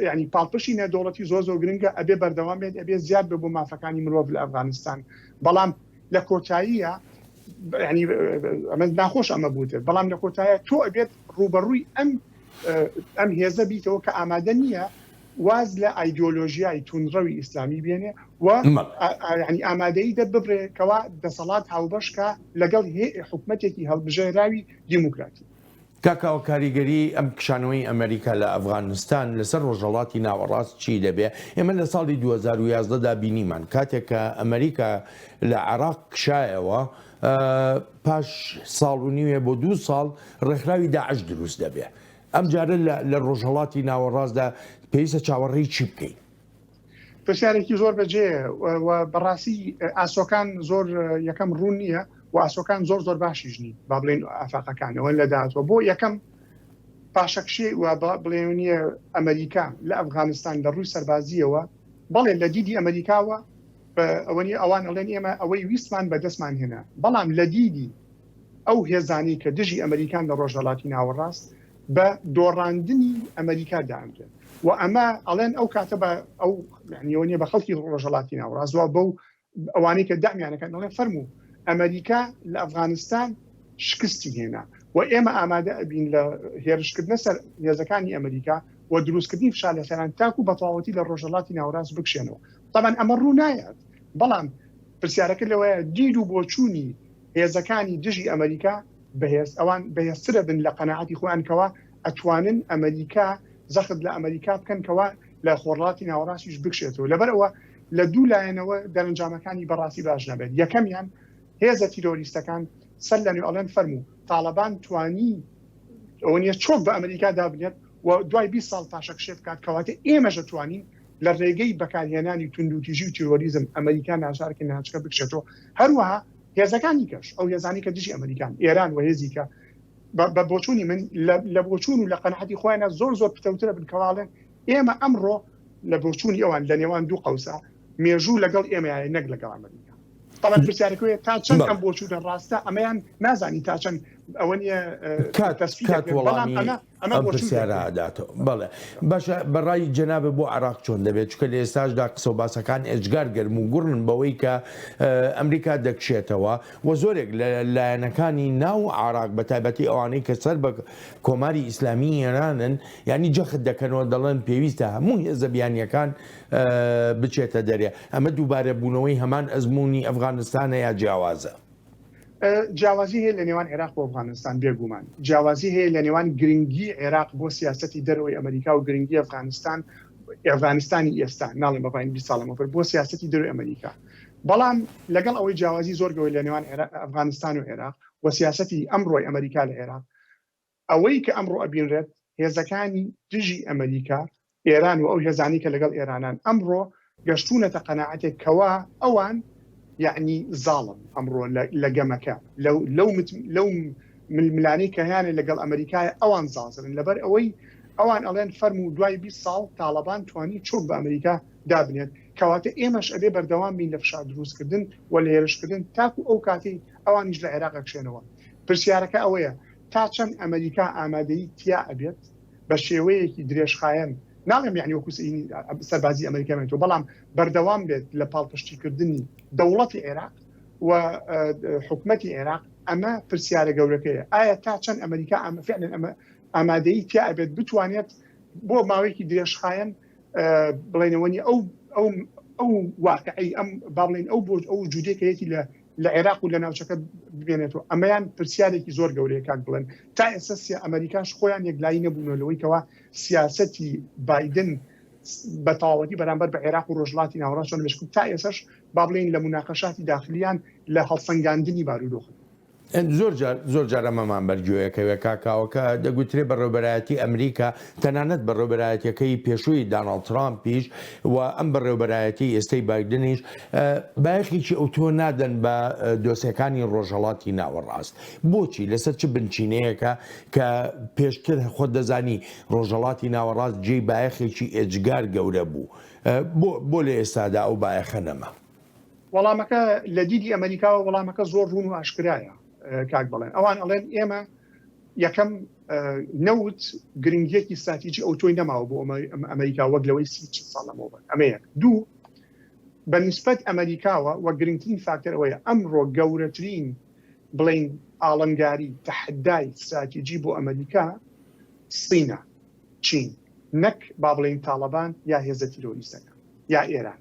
ینی پاڵپشتی نێودەوڵەتی زۆر زۆر گرنگە ئەبێ بەردەوام بێت ئەبێ زیاد بە بۆ مافەکانی مرۆڤ لە ئەفغانستان بەڵام لە کۆتاییە ینی ئەمە ناخۆش ئەمە بوتێت بەڵام لە کۆتایە تۆ ئەبێت ڕوبەڕووی ئەم ئەم هێزە بیتەوە کە ئامادە نییە واز لە ئایدۆلۆژیای توندڕەوی ئیسلامی بێنێ و یانی ئامادەیی دەرببرێ کەوا دەسەڵات هاوبەش کا لەگەڵ حکومەتێکی هەڵبژێراوی دیموکراتی. کاک کاوە کاریگەری ئەم کشانەوەی ئەمریکا لە ئەفغانستان لەسەر ڕۆژهەڵاتی ناوەڕاست چی دەبێ؟ ئێمە لە ساڵی 2011 دا بینیمان کاتێک کە ئەمریکا لە عێراق کشایەوە پاش ساڵ و نیوێ بۆ دوو ساڵ ڕێکخراوی داعش دروست دەبێ. ئەمجارە لە ڕۆژهەڵاتی ناوەڕاستدا پێویستە چاوەڕێی چی بکەین؟ پرسیارێکی زۆر بەجێیە و بەڕاستی ئاسۆکان زۆر یەکەم ڕوون نییە و ئاسۆکان زۆر زۆر باشیش نین با بڵێن ئافاقەکانەوە لە داهاتوە بۆ یەکەم پاشەکشێ و بڵێن نییە ئەمریکا لە ئەفغانستان لە ڕووی سەربازیەوە بەڵێ لە دیدی ئەمریکاوە ئەوە نیە ئەوان ئەڵێن ئێمە ئەوەی ویستمان بەدەستمان هێنا بەڵام لە دیدی ئەو هێزانەی کە دژی ئەمریکان لە ڕۆژهەڵاتی ناوەڕاست بە دۆڕاندنی ئەمریکا دانرێن و ئەمە ئەڵێن ئەو کاتە بە ئەو یعنیەوە نیە بە خەڵکی ڕۆژهەڵاتی ناوەڕاست وا بەو ئەوانەی کە دامیانەکەن ئەڵێن فەرموو ئەمریکا لە ئەفغانستان شکستی هێنا و ئێمە ئامادە ئەبین لە هێرشکردنە سەر هێزەکانی ئەمریکا و دروستکردنی فشار لەسەران تاکو بەتەواوەتی لە ڕۆژهەڵاتی ناوەڕاست بکشێنەوە تەبعەن ئەمە ڕوو نایات بەڵام پرسیارەکە لەوەیە دید و بۆچوونی هێزەکانی دژی ئەمریکا بەهێز ئەوان بەهێزترە بن لە قەناعەتی خۆیان کەوا ئەتوانن ئەمریکا زەخت لە ئەمریکا بکەن کەوا لە خۆڕڵاتی ناوەڕاستیش بکشێتەوە لەبەر ئەوە لە دوو لایەنەوە دەرەنجامەکانی بەڕاستی باش نابێت یەکەمیان هێزە تیرۆریستەکان سەر لە نوێ ئەڵێن فەرموو تاڵەبان توانی ئەوە نیە چۆک بە ئەمریکا دابنێت و دوای 20 ساڵ پاشەکشێ بکات کەواتە ئێمەش ئەتوانین لە ڕێگەی بەکارهێنانی توندوتیژی و تیرۆریزم ئەمریکا ناچار کە ناوچەکە بکشێتەوە هەروەها هێزەکانی کەش ئەو هێزانی کە دژی ئەمریکان ئێران و هێزی کە بە بۆچوونی من لە بۆچوون و لە قەناعەتی خۆیانە زۆر زۆر پتەوترە بن کەواڵێن ئێمە ئەمڕۆ لە بۆچوونی ئەوان لە نێوان دوو قەوسا مێژوو لەگەڵ ئێمەیە نەک لەگەڵ ئەمریکا بەڵام پرسیارەکەی تا چەند ئەم بۆچوونە ڕاستە ئەمەیان نازانی تا چەند ئەوە نییە کات کات وەڵامی ئەم پرسیارە ئەداتەوە. بەڵێ باشە بەڕای جەنابت بۆ عێراق چۆن دەبێت چونکە لە ئێستاشدا قسە و باسەکان ئێجگار گەرم و گوڕن بەوەی کە ئەمریکا دەکشێتەوە و زۆرێک لە لایەنەکانی ناو عێراق بە تایبەتی ئەوانەی کە سەر بە کۆماری ئیسلامی ئێرانن یانی جەخت دەکەنەوە دەڵێن پێویستە هەموو هێزە بیانیەکان بچێتە دەرێ ئەمە دووبارە بوونەوەی هەمان ئەزموونی ئەفغانستانە یا جیاوازە؟ جیاوازی هەیە لە نێوان عێراق و ئەفغانستان بێگومان جیاوازی هەیە لە نێوان گرنگی عێراق بۆ سیاسەتی دەرەوەی ئەمریکا و گرنگی ئەفغانستان ئەفغانستانی ئێستا ناڵێم بەفاین 20 ساڵ لەمەوبەر بۆ سیاسەتی دەرەوەی ئەمریکا بەڵام لەگەڵ ئەوەی جیاوازی زۆر گەورە لە نێوان ئەفغانستان و عێراق و سیاسەتی ئەمڕۆی ئەمریکا لە عێراق ئەوەی کە ئەمڕۆ ئەبینرێت. هێزەکانی دژی ئەمریکا ئێران و ئەو هێزانەی کە لەگەڵ ئێرانان ئەمڕۆ گەشتوونەتە قەناعەتێک کەوا ئەوان یەعنی زاڵن ئەمڕۆ لە گەمەکە لەو لەو لەو ململانەی کە هەیانە لەگەڵ ئەمریکایە ئەوان زاڵترن لەبەر ئەوەی ئەوان ئەڵێن فەرموو دوای 20 ساڵ تاڵەبان توانی چۆک بە ئەمریکا دابنێت کەواتە ئێمەش ئەبێ بەردەوام بین لە فشار دروستکردن و لە هێرشکردن تاکو ئەو کاتەی ئەوانیش لە عێراق ئەکشێنەوە پرسیارەکە ئەوەیە تا چەند ئەمریکا ئامادەیی تیا ئەبێت بە شێوەیەکی درێژخایەن ناڵێم یعنی وەکو سەربازی ئەمریکا بێتەوە بەڵام بەردەوام بێت لە پاڵپشتیکردنی دەوڵەتی عێراق و حکومەتی عێراق ئەمە پرسیارە گەورەکەیە ئایا تا چەند ئەمریکا ئەمە فعلا ئەمە ئامادەیی تیا ئەبێت بتوانێت بۆ ماوەیەکی درێژخایەن بڵێنەوەنی ئەو ئەو ئەو واقعی ئەم با بڵێن ئەو بۆ ئەو جودێکەیەتی لە لە عێراق و لە ناوچەکە بمێنێتەوە ئەمەیان پرسیارێکی زۆر گەورەیە کاک بڵێن تا ئێستا سیا ئەمریکاش خۆیان یەکلایی نەبوونەوە لەوەی کەوا سیاسەتی بایدن بە تەواوەتی بەرامبەر بە عێراق و ڕۆژهەڵاتی ناوەڕاست چۆن مشکل تا ئێسش با بڵێین لە موناقەشاتی داخلیان لە هەڵسەنگاندنی بارودۆخ زۆر جار زۆر جار ئەمەمان بەرگوێیەکەوێ کاک کاوە کە دەگوترێ بەڕێوبەرایەتی ئەمریکا تەنانەت بەڕێوبەرایەتیەکەی پێشووی داناڵد ترامپیش و ئەم بەڕێوبەرایەتی ئێستەی بایدنیش بایەخێکی ئەوتۆ نادەن بە دۆسێکانی ڕۆژهەڵاتی ناوەڕاست. بۆچی؟ لەسەر چ بنچینەیەکە کە پێشتر خۆت دەزانی ڕۆژهەڵاتی ناوەڕاست جێی بایەخێکی ئێجگار گەورە بوو بۆ بۆ لە ئێستادا ئەو بایەخە نەما؟ وەڵامەکە لە دیدی ئەمریکاوە وەڵامەکە زۆر ڕوون و ئاشکرایە کاک بەڵێن ئەوان ئەڵێن ئێمە یەکەم نەوت گرنگیەکی ستراتیجی ئەو تۆی نەماوە بۆ ئەمریکا وەک لەوەی سی ساڵ لەمەوبەر ئەمە یەک دوو بە نیسبەت ئەمریکاوە وە گرنگترین فاکتەر ئەوەیە ئەمڕۆ گەورەترین بڵین ئاڵنگاری تەحەدای ستراتیجی بۆ ئەمریکا سینە چین نەک با بڵێین تاڵەبان یا هێزە تیرۆریستەکان یا ئێران.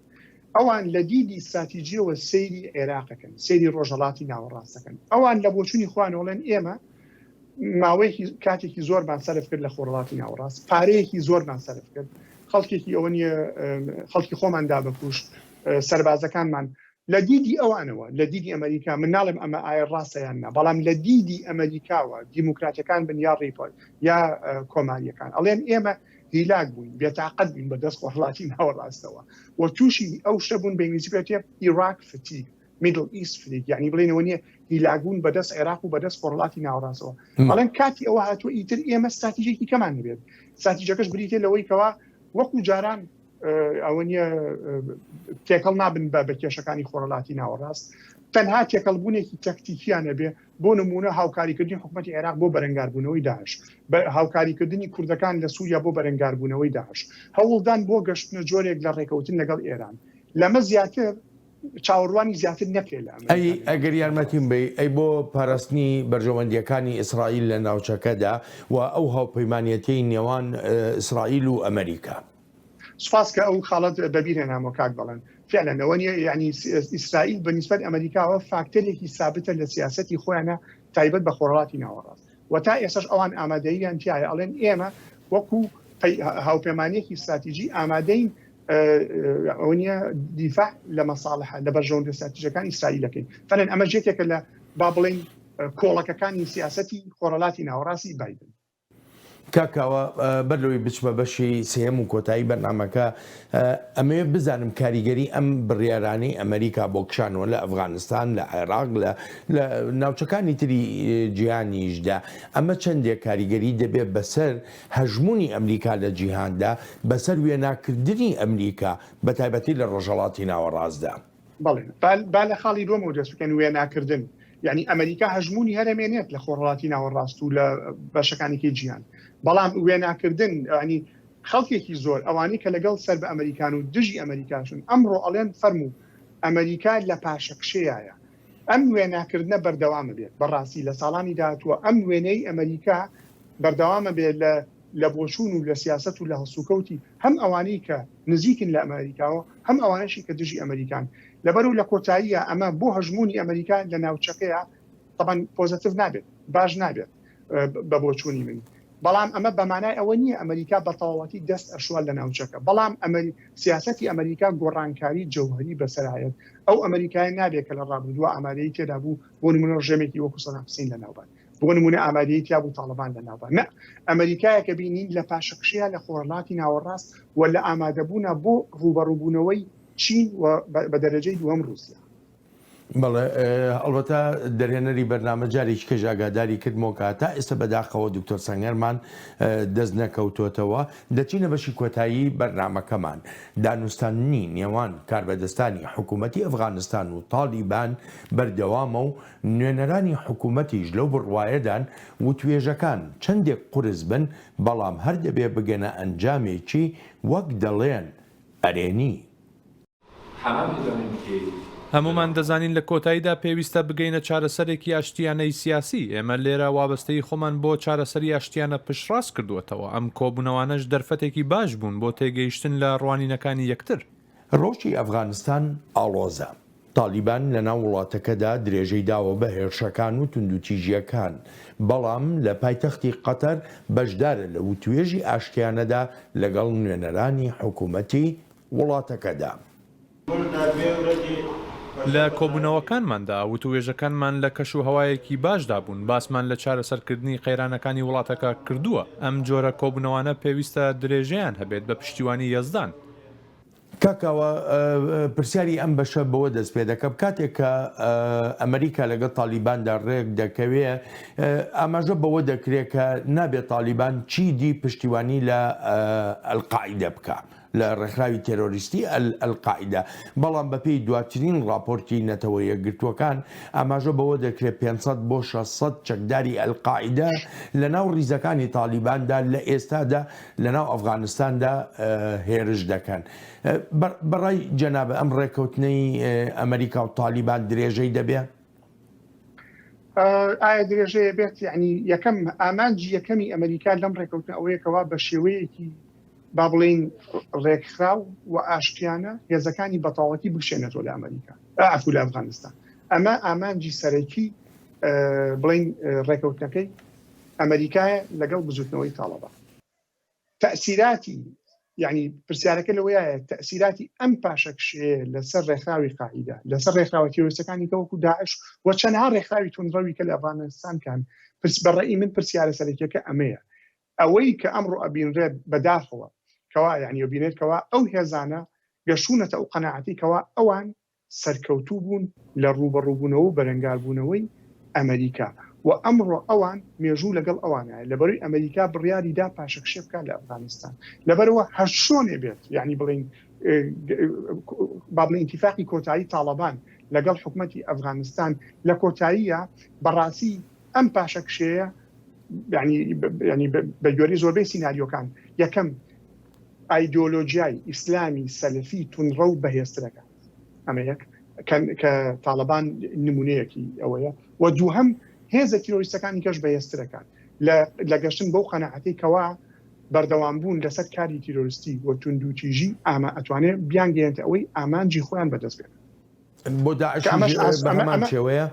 ئەوان لە دیدی ستراتیجیەوە سەیری عێراقەکەن، سەیری ڕۆژهەڵاتی ناوەڕاستەکەن. ئەوان لە بۆچوونی خۆیان ئەڵێن ئێمە ماوەیەکی کاتێکی زۆرمان سەرف کرد لە خۆرهەڵاتی ناوەڕاست، پارەیەکی زۆرمان سەرف کرد، خەڵکێکی ئەوە نییە خەڵکی خۆمان دا بەکوشت، سەربازەکانمان لە دیدی ئەوانەوە، لە دیدی ئەمەریکا، من ناڵێم ئەمە ئایا ڕاستە یان نا، بەڵام لە دیدی ئەمەریکاوە، دیموکراتەکان بن یا ڕیپۆ یا کۆمارییەکان، ئەڵێن ئێمە هیلاک بووین، بێتاقەت بووین بە دەست خۆرهەڵاتی ناوەڕاستەوە و تووشی ئەو شتە بوون بە ئینگلیزی پێ Iraq fatigue، Middle East fatigue، یعنی بڵێنەوە نییە هیلاک بوون بە دەست عێراق و بە دەست خۆرهەڵاتی ناوەڕاستەوە. ئەڵێن کاتی ئەوە هاتووە ئیتر ئێمە ستراتیژێکی کەمان هەبێت. ستراتیژەکەش بریتییە لەوەی کەوا وەکو جاران ئەوە نییە تێکەڵ نابن بە بە کێشەکانی خۆرەڵاتی ناوەڕاست تەنها تێکەڵبوونێکی تەکتیکیان نەبێ بۆ نمونە هاوکاریکردنی حکوومەتتی عێراق بۆ بەرەنگاربوونەوەی داعش هاوکاریکردنی کوردەکان لە سووریا بۆ بەرەنگاربوونەوەی داعش هەوڵدان بۆ گەشتنە جۆرێک لە ڕێکەوتن لەگەڵ ئێران لەمە زیاتر چاوەڕوانی زیاتر نەکرێت لە ئەمریکا. ئەی ئەگەر یارمەتیم بەی، ئەی بۆ پاراستنی بەرژەوەندییەکانی ئیسرائیل لە ناوچەکەدا و ئەو هاوپەیمانیەتیەی نێوان ئیسرائیل و ئەمریکا؟ سوپاس کە ئەو خاڵەت بەبیر هێنامەوە کاک بەڵێن. فعلا ئەوە نییە یانی ئیسرائیل بە نیسبەت ئەمریکاوە فاکتەرێکی سابتە لە سیاسەتی خۆیانە تایبەت بە خۆرهەڵاتی ناوەڕاست و تا ئێستاش ئەوان ئامادەییان تیایە ئەڵێن ئێمە وەکو هاوپەیمانیەکی ستراتیجی ئامادەین ئەوە نییە دیفاع لە مەساڵحە لە بەرژەوەندە ستراتیژەکانی ئیسرائیل دەکەین فەرەن ئەمە یەکێکە لە با بڵێین کۆڵەکەکانی سیاسەتی خۆرهەڵاتی ناوەڕاستی بایدن. کاک کاوە بەر لەوەی بچمە بەشی سێیەم و کۆتایی بەرنامەکە ئەمەوێ بزانم کاریگەری ئەم بڕیارانەی ئەمریکا بۆ کشانەوە لە ئەفغانستان لە عێراق لە لە ناوچەکانی تری جیهانیشدا ئەمە چەندێک کاریگەری دەبێت بەسەر هەژموونی ئەمریکا لە جیهاندا، بەسەر وێناکردنی ئەمریکا، بەتایبەتی لە ڕۆژهەڵاتی ناوەڕاستدا. بەڵێ، با لە خاڵی دووەمەوە دەست بکەین، وێناکردن. یانی ئەمریکا هەژموونی هەر ئەمێنێت لە خۆرهەڵاتی ناوەڕاست و لە بەشەکانی کەی جیهان، بەڵام وێناکردن، یانی خەڵکێکی زۆر، ئەوانەی کە لەگەڵ سەر بە ئەمریکان و دژی ئەمریکاشن، ئەمڕۆ ئەڵێن فەرموو ئەمریکا لە پاشەکشێیایە. ئەم وێناکردنە بەردەوامە بێت بەڕاستی لە ساڵانی داهاتووە ئەم وێنەی ئەمریکا بەردەوامە بێت لە لە بۆچوون و لە سیاسەت و لە هەڵسوکەوتی هەم ئەوانەی کە نزیکن لە ئەمریکاوە هەم ئەوانەشی کە دژی ئەمریکان لەبەر و لە کۆتاییە ئەمە بۆ هەژموونی ئەمریکا لە ناوچەکەیە تەبعەن پۆزەتیڤ نابێت باش نابێت بە بۆچوونی من بەڵام ئەمە بە مانای ئەوە نییە ئەمریکا بە تەواوەتی دەست ئەشوا لە ناوچەکە بەڵام ئەمری سیاسەتی ئەمریکا گۆڕانکاری جەوهەری بەسەرایەت ئەو ئەمریکای نابێت کە لە ڕابردووە ئامادەی تێدا بوو بۆ نمونە ڕژێمێکی وەکو سەدام حسین لەناوبات. بۆ نمونە ئامادەی تیا بوو تاڵبان لە ناوبا نە ئەمریکایەکە بینین لە پاشەکشەیە لە خۆرهەڵاتی ناوەڕاست و لە ئامادەبوونە بۆ ڕووبەڕووبوونەوەی چین و بە دەرەجەی دووەم ڕووسیا. بەڵێ ئەڵبەتە دەرهێنەری بەرنامە جارێکی کەش ئاگاداری کردمەوە کە تا ئێستا بەداخەوە دکتۆر سەنگەرمان دەست نەکەوتۆتەوە. دەچینە بەشی کۆتایی بەرنامەکەمان. دانوستاندنی نێوان کاربەدەستانی حکوومەتی ئەفغانستان و تاڵیبان بەردەوامە و نوێنەرانی حکوومەتیش لەو بڕوایەدان وتوێژەکان چەندێک قورس بن بەڵام هەر دەبێ بگەنە ئەنجامێکی وەک دەڵێن ئەرێنی. هەموومان دەزانین لە کۆتاییدا پێویستە بگەینە چارەسەرێکی ئاشتییانەی سیاسی، ئێمە لێرە وابەستەیی خۆمان بۆ چارەسەری ئاشتییانە پشتڕاست کردووەتەوە، ئەم کۆبوونەوانەش دەرفەتێکی باش بوون بۆ تێگەیشتن لە ڕوانینەکانی یەکتر. ڕەوشی ئەفغانستان ئاڵۆزە. تاڵیبان لەناو وڵاتەکەدا درێژەی داوە بە هێرشەکان و توندوتیژییەکان، بەڵام لە پایتەختی قەتەر بەشدارە لە وتوێژی ئاشتیانەدا لەگەڵ نوێنەرانی حکومەتی وڵاتەکەدا. لە کۆبوونەوەکانماندا، وتووێژەکانمان لە کەش و هەوایەکی باشدا بوون، باسمان لە چارەسەرکردنی قەیرانەکانی وڵاتەکە کردووە، ئەم جۆرە کۆبوونەوانە پێویستە درێژەیان هەبێت بە پشتیوانی یەزدان. کاک کاوە، پرسیاری ئەم بەشە بەوە دەست پێ دەکەم، کاتێک کە ئەمریکا لەگەڵ تالیباندا ڕێک دەکەوێ، ئاماژە بەوە دەکرێ کە نابێ تالیبان چیدی پشتیوانی لە ئەلقاعیدە بکا. لە ڕێکخراوی تێرۆریستی ئەلقاعیدە، بەڵام بەپێی دواترین ڕاپۆرتی نەتەوە یەکگرتووەکان ئاماژە بەوە دەکرێت 500 بۆ 600 چەکداری ئەلقاعیدە لەناو ڕیزەکانی تاڵیباندا لە ئێستادا لەناو ئەفغانستاندا هێرش دەکەن. بەڕای جەنابت ئەم ڕێککەوتنەی ئەمریکا و تاڵیبان درێژەی دەبێ؟ ئایا درێژەیە بێت یعنی یەکەم ئامانجی یەکەمی ئەمریکا لەم ڕێککەوتنە ئەوەیەکەوە بە شێوەیەکی با بڵێین ڕێکخراو و ئاشتیانە هێزەکانی بەتەواوەتی بکشێنێتەوە لە ئەمریکا عەفو لە ئەفغانستان ئەمە ئامانجی سەرەکی بڵین ڕێکەوتنەکەی ئەمریکایە لەگەڵ بزوتنەوەی تاڵەبان تەسیراتی یعنی پرسیارەکە لەوەیە تەسیراتی ئەم پاشەکشەیە لەسەر ڕێکخراوی قاعیدە لەسەر ڕێکخراوە تیرۆریستەکانی کە وەکو داعش و چەندها ڕێکخراوی توندڕەوی کە لە ئەفغانستان کان پرس بەڕێی من پرسیارە سەرەکیەکە ئەمەیە ئەوەی کە ئەمڕۆ ئەبینرێت بەداخەوە کەوا یانی ئەبینێت کەوا ئەو هێزانە گەشتوونەتە ئەو قەناعەتەی کەوا ئەوان سەرکەوتوو بوون لە ڕووبەڕووبوونەوە و بەرەنگاربوونەوەی ئەمریکا و ئەمڕۆ ئەوان مێژوو لەگەڵ ئەوانایە لەبەرەی ئەمریکا بڕیاری دا پاشەکشێ بکات لە ئەفغانستان لەبەرەوە هەر چۆنێ بێت یانی بڵێین با بڵێین ئیتیفاقی کۆتایی تاڵەبان لەگەڵ حکومەتی ئەفغانستان لە کۆتاییە بەڕاستی ئەم پاشەکشێیە یعنی بە گوێرەی زۆربەی سیناریۆکان یەکەم ئایدۆلۆژیای ئیسلامی سەلەفی تونڕە و بەهێزترەکە ئەمە یەک کە تاالبان نمونەیەکی ئەوەیە و دووهەم هێزە تیرۆریستەکانی کەش بەهێزترەکان لە گەشتن بەو قەنەعەتی کەوا بەردەوام بوون لەسەر کاری تیرۆریستی و توندوتیژی ئامە ئەتوانێت بیانگەیەنتە ئەوەی ئامانجی خۆیان بەدەست بێنن. بۆ داعشیش بە هەمان شێوەیە؟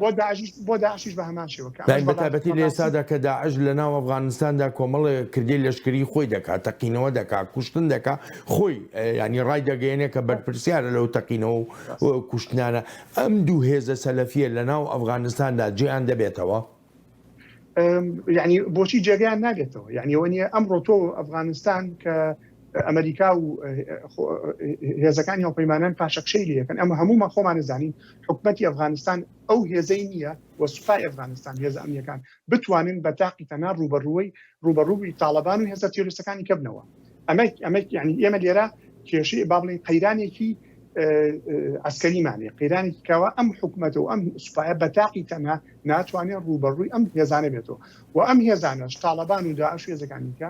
بۆ داعشیش بە هەمان شێوە. بە تایبەتی لە ئێستادا کە داعش لە ناو ئەفغانستاندا کۆمەڵێ کردەی لەشکری خۆی دەکات، تەقینەوە دەکات، کوشتن دەکات، خۆی یانی ڕایدەگەیەنێ کە بەرپرسیارە لەو تەقینەوە و کوشتنانە. ئەم دوو هێزە سەلەفییە لە ناو ئەفغانستاندا جێیان دەبێتەوە؟ یعنی بۆچی جێگەیان نابێتەوە یعنی ئەوە نییە ئەمڕۆ تۆ ئەفغانستان کە ئەمریکا و هێزەکانی هاوپەیمانان پاشەکشەی لەکەن ئەمە هەموومان خۆمان زانین حکومەتی ئەفغانستان ئەو هێزەی نییە و سوپای ئەفغانستان هێزە ئەمنیەکان بتوانن بە تاقی تەنها ڕوبەڕووی ڕوبەڕووی تاالبان و هێزە تیرۆریستەکانی کەبنەوە ئەمە ئەمە یعنی ئێمە لێرە کێشەی با بڵێین قەیرانێکی عسکەریمانێ قەیرانێکی کاوە ئەم حکوومەتە و ئەم سوپایە بە تاقی تەنها ناتوانێت ڕووبەڕووی ئەم هێزانە بێتەوە و ئەم هێزانەش تاڵەبان و داعش و هێزەکانی کە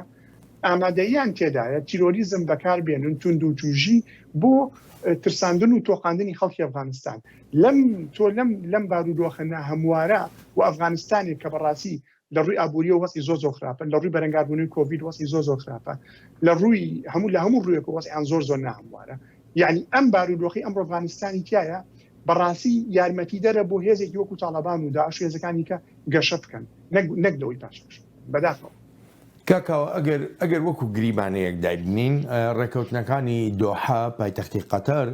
ئامادەیان تێدایە تیرۆریزم بەکار بێنن توندوتیژی بۆ ترساندن و تۆقاندنی خەڵکی ئەفغانستان لەم تۆ لەم لەم بارودۆخە ناهەموارە و ئەفغانستانێک کە بەڕاستی لە ڕووی ئابووریەوە وەزعی زۆر زۆر خراپە لە ڕووی بەرەنگاربوونەوەی کۆڤید وەزعی زۆر زۆر خراپە لە ڕووی هەموو لە هەموو ڕوویەکەوە وەزعیان زۆر زۆر ناهەموارە یعنی ئەم بارودۆخی ئەمڕۆ ئەفغانستانی تایە بەڕاستی یارمەتیدەرە بۆ هێزێکی وەکو تاڵەبان و داعش و هێزەکانی کە گەشە بکەن نەک نەک لەوەی پاشەکشە بەداخەوە. کاک کاوە ئەگەر ئەگەر وەکو گریمانەیەک دایبنین ڕێکەوتنەکانی دۆحە پایتەختی قەتەر.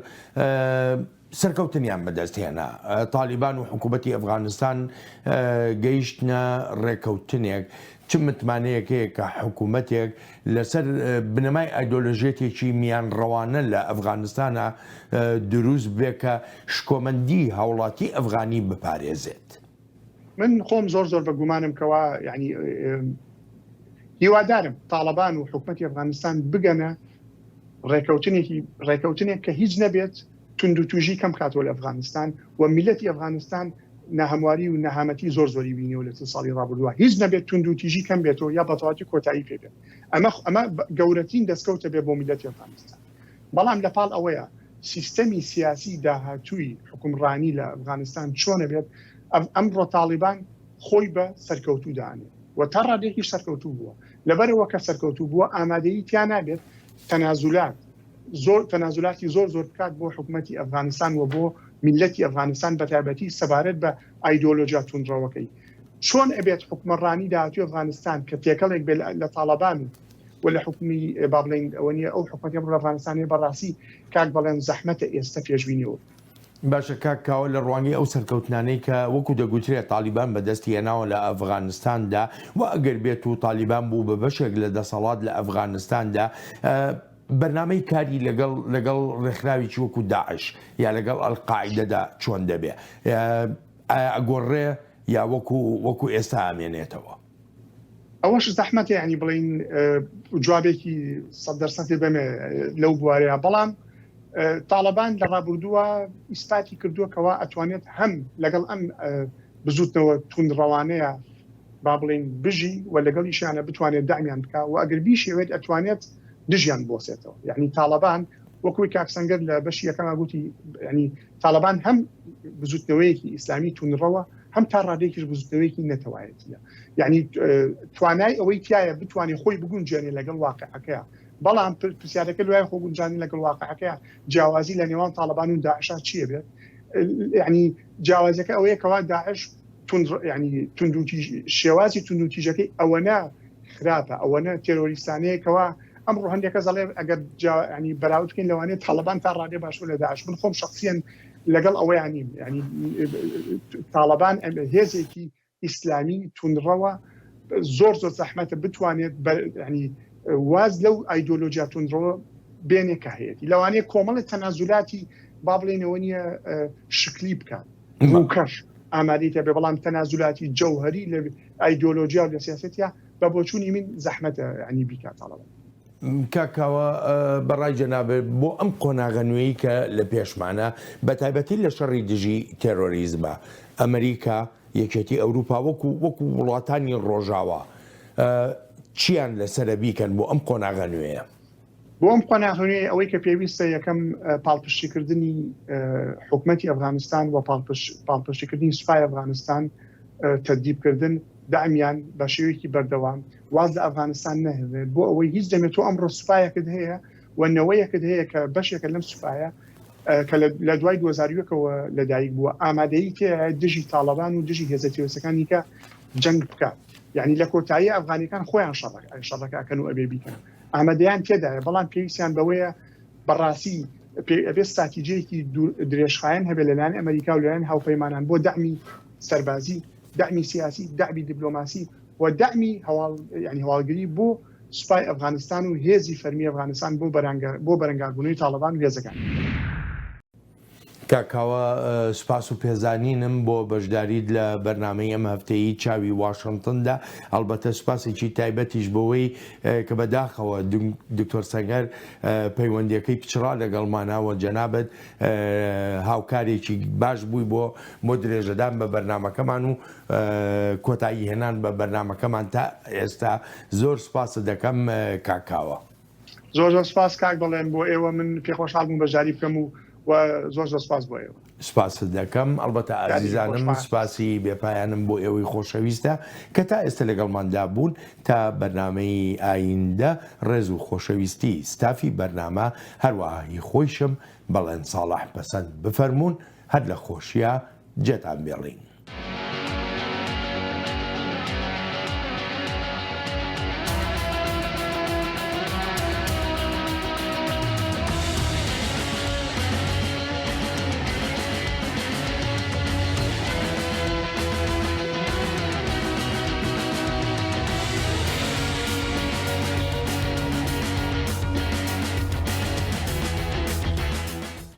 سەرکەوتنیان بەدەست هێنا. تالیبان و حکوومەتی ئەفغانستان گەیشتنە ڕێکەوتنێک. چ متمانەیەک هەیە کە حکوومەتێک لەسەر بنەمای ئایدۆلۆژیەتێکی میانڕەوانە لە ئەفغانستانا دروست بێ کە شکۆمەندی هاوڵاتی ئەفغانی بپارێزێت؟ من خۆم زۆر زۆر بە گومانم کەوا یعنی هیوادارم تاڵەبان و حکومەتی ئەفغانستان بگەنە ڕێکەوتنێکی ڕێکەوتنێک کە هیچ نەبێت توندوتیژی کەم کاتەوە لە ئەفغانستان و میلەتی ئەفغانستان ناهەمواری و نەهامەتی زۆر زۆری بینیەوە لە ساڵی ڕابردووە هیچ نەبێت توندوتیژی کەم بێتەوە یا بەتەواتی کۆتایی پێ بێت ئەمە ئەمە گەورەترین دەستکەوتە بێ بۆ میلەتی ئەفغانستان بەڵام لە پاڵ ئەوەیە سیستەمی سیاسی داهاتووی حکومڕانی لە ئەفغانستان چۆنە بێت ئەمڕۆ تاڵیبان خۆی بە سەرکەوتوو دانێ و تا ڕادەیەکیش سەرکەوتوو بووە لەبەرئەوە کە سەرکەوتوو بووە ئامادەیی تیا نابێت تەنازولات زۆر تەنازولاتی زۆر زۆر بکات بۆ حکومەتی ئەفغانستان و بۆ میللەتی ئەفغانستان بەتایبەتی سەبارەت بە ئایدۆلۆژیا توندڕەوەکەی چۆن ئەبێت حکومەڕانی داهاتوی ئەفغانستان کە تێکەڵێک بێت لە تاڵەبان و و لە حکومی با بڵێین ئەوە نییە ئەو حکومەتی ئەمڕۆ لە ئەفغانستان هەیە بەڕاستی کاک بەڵێن زەحمەتە ئێستە پێشبینی باشە کاک کاوە لە ڕوانگەی ئەو سەرکەوتنانەی کە وەکو دەگوترێت تالیبان بەدەستی هێناوە لە ئەفغانستاندا و ئەگەر بێت و تالیبان بوو بە بەشێک لە دەسەڵات لە ئەفغانستاندا بەرنامەی کاری لەگەڵ لەگەڵ ڕێکخراوێکی وەکو داعش یا لەگەڵ ئەلقاعیدەدا چۆن دەبێ ئایا ئەگۆڕێ یا وەکو وەکو ئێستا ئامێنێتەوە؟ ئەوەش زەحمەتە یانی بڵین جوابێکی سە دەرسەتی بەمێ لەو بوارەیە بەڵام تاالبان لە ڕابردووە ئیسپاتی کردووە کەوا ئەتوانێت هەم لەگەڵ ئەم بزوتنەوە توند ڕەوانەیە با بڵین بژی و لەگەڵیشیانە بتوانێت دامیان بکە و ئەگەر بیشێوێت ئەتوانێت دژیان بۆسێتەوە یعنی تاالبان وەکوی کاکسەنگەر لە بەشی یەکەما گوتی ینی تاالبان هەم بزوتنەوەیەکی ئیسلامی تونڕەوە هەم تا ڕادەیەکیش بزوتنەوەیەکی نەتەوایەتیە یعنی توانای ئەوەی تایە بتوانێت خۆی بگونجێنێ لەگەڵ واقعەکەیە بەڵام پرسیارەکە لای خۆ گونجانی لەگەڵ واقعەکەیە جیاوازی لە نێوان تاالبان و داعشا چییە بێت یعنی جیاوازەکە ئەوەیە کەوا داعش ینی توندوتی شێوازی توندوتیژەکەی ئەوەنە خراپە ئەوەنە تێرۆریستانەیەکەوە ئەمڕۆ هەندێک کەس ئەڵێ ئەگەر ینی بەراورد بکەین لەوانەیە تاڵەبان تا ڕادێ باشتر لە داعش من خۆم شخصیەن لەگەڵ ئەوەیان نیم ینی تاڵەبان هێزێکی ئیسلامی توندڕەوە زۆر زۆر زەحمەتە بتوانێت ینی واز لەو ئایدۆلۆژیا توندڕەوە بێنێ کە هەیەی لەوانەیە کۆمەڵی تەنازولاتی با بڵێنەوە نییە شکلی بکات ڕووکەش ئامادەی تەبێ بەڵام تەنازولاتی جەوهری لە ئایدۆلۆژیا و لە سیاستیا بە بۆچوونی من زەحمەتە یانی بیکات تاڵەبان. کاک کاوە بە ڕای جەنابت بۆ ئەم قۆناغە نوێی کە لە پێشمانە بە تایبەتی لە شەڕی دژی تێرۆریزمە ئەمریکا، یەکێتی ئەوروپا وەکو وەکو وڵاتانی ڕۆژاوا چیان لەسەرە بیکەن بۆ ئەم قۆناغە نوێیە؟ بۆ ئەم قۆناغە نوێیە ئەوەی کە پێویستە یەکەم پاڵپشتیکردنی حکومەتی ئەفغانستان و پاڵپشتیکردنی سوپای ئەفغانستان تەدریبکردن دەعمیان بە شێوەیەکی بەردەوام واز لە ئەفغانستان نەهێنرێت بۆ ئەوەی هیچ دەمێت تۆ ئەمڕۆ سوپایەکت هەیە و نەوەیەکت هەیە کە بەشێکە لەم سوپایە کە لە دوای 2001ەوە لەدایک بووە ئامادەیی تێیە دژی تاڵەبان و دژی هێزە تیرۆریستەکانی کە جەنگ بکات یعنی لە کۆتایی ئەفغانیەکان خۆیان شەڕەکە ئەکەن و ئەبێ بیکەن ئامادەیان تێدایە بەڵام پێویستیان بەوەیە بەڕاستی ئەبێ ستراتیجیەکی درێژخایەن هەبێت لەلایەن ئەمریکا و لەلایەن هاوپەیمانان بۆ دەعمی سەربازی دەعمی سیاسی دەعمی دیبلۆماسی و دەعمی هەواڵ یعنی هەواڵگری بۆ سوپای ئەفغانستان و هێزی فەرمی ئەفغانستان بۆ بەرانگار بۆ بەرەنگاربوونەوەی تاڵەبان و هێزەکانی. کاک کاوە سوپاس و پێزانینم بۆ بەشداریت لە بەرنامەی ئەم هەفتەیی چاوی واشنتندا ئەڵبەتە سوپاسێکی تایبەتیش بەوەی کە بەداخەوە دکتۆر سەنگەر پەیوەندیەکەی پچڕا لەگەڵمانا و جەنابت هاوکارێکی باش بووی بۆ بۆ درێژەدان بە بەرنامەکەمان و کۆتایی هێنان بە بەرنامەکەمان تا ئێستا زۆر سوپاست دەکەم کاک کاوە. زۆر زۆر سپاس کاک بەڵێن بۆ ئێوە من پێخۆشحاڵ بووم بەشداری بکەم و و زۆر زۆر سپاس بۆ ئێوە. سپاست دەکەم ئەڵبەتە ئازیزانم سپاسی بێپایانم بۆ ئێوەی خۆشەویستە کە تا ئێستە لەگەڵماندا بوون تا بەرنامەی ئایندە ڕێز و خۆشەویستی ستافی بەرنامە هەروەها هی خۆیشم بەڵێن ساڵح پەسەند بفەرموون هەر لە خۆشیا جێتان بێڵین.